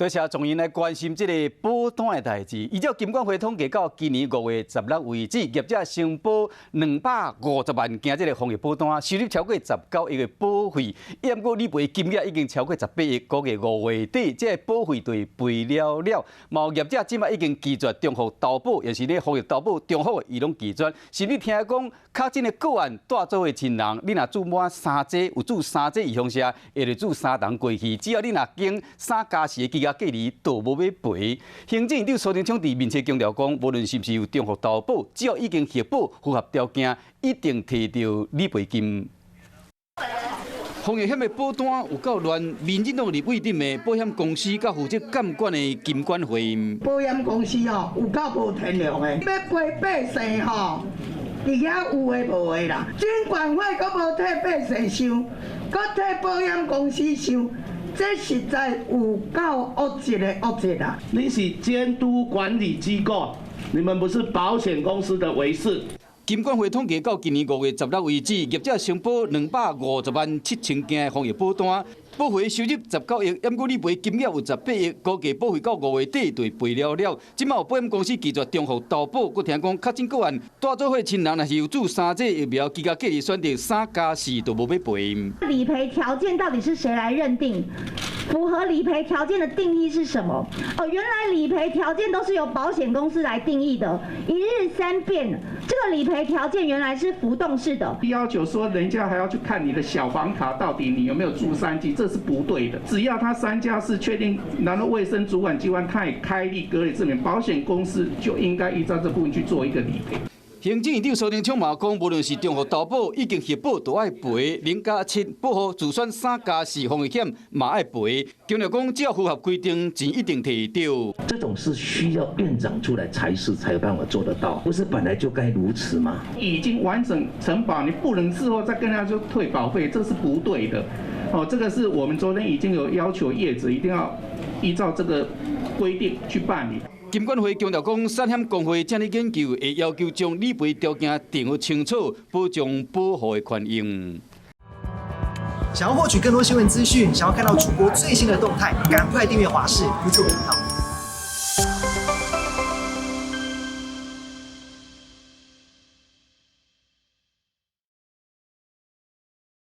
多謝眾人來關心這个保單的代誌。依照金管會統計，到今年5月16為止，業者承保250萬件這个防疫保單，收入超過19億的保費，毋過理賠金額已經超過18億，估計5月底這个保費就會賠了了。嘛有業者這擺已經拒絕重複投保，也是咧防疫投保重複的，伊攏拒絕。甚至聽講確診的個案帶做伙親人，你若注滿三劑，有注三劑預防射，會著注三筒過去。只要你若經3+4的居家隔離，都無欲賠。行政院長蘇貞昌佇面冊強調講，無論是毋是有重複投保，只要已經核保符合條件，一定提著理賠金。防疫險的保單有夠亂，民進黨立委陣的保險公司佮負責監管的金管會。保險公司吼有夠無天良的，欲賠百姓吼，佇遐有的無的啦。金管會閣無替百姓想，閣替保險公司想。這實在有夠惡質的惡質啊！你是監督管理機構，你們不是保險公司的維事。金管會統計到今年5月16為止，業者承保250萬7千件的防疫保單，保費收入19億，毋過理賠金額有18億，估計保費到5月底就會賠了了。這擺有保險公司拒絕重複投保，閣聽講確診個案帶做伙親人，若是有注三劑疫苗，居家隔離選擇3+4都無欲賠。理賠條件到底是誰來認定？符合理賠條件的定義是什麼？哦，原來理賠條件都是由保險公司來定義的，一日三變，這個理賠條件原來是浮動式的。要求說人家還要去看你的小黃卡到底你有沒有注三劑，這是不對的。只要他3+4確定，然後衛生主管機關他也開立隔離證明，保險公司就應該依照這部分去做一個理賠。行政院長蘇貞昌嘛講，無論是重複投保，已經核保都愛賠，0+7保戶自選3+4防疫險嘛愛賠。強調講，只要符合規定，錢一定提著。這種是需要院長出來裁示才有辦法做得到，不是本來就該如此嗎？已經完整承保，你不能事後再跟他說退保費，這是不對的。哦，這個是我們昨天已經有要求業者一定要依照這個規定去辦理。金管會強調講，產險公會正咧研究，會要求將理賠條件定予清楚，保障保戶的權益。想要獲取更多新聞資訊，想要看到主播最新的動態，趕快訂閱華視 YouTube 頻道。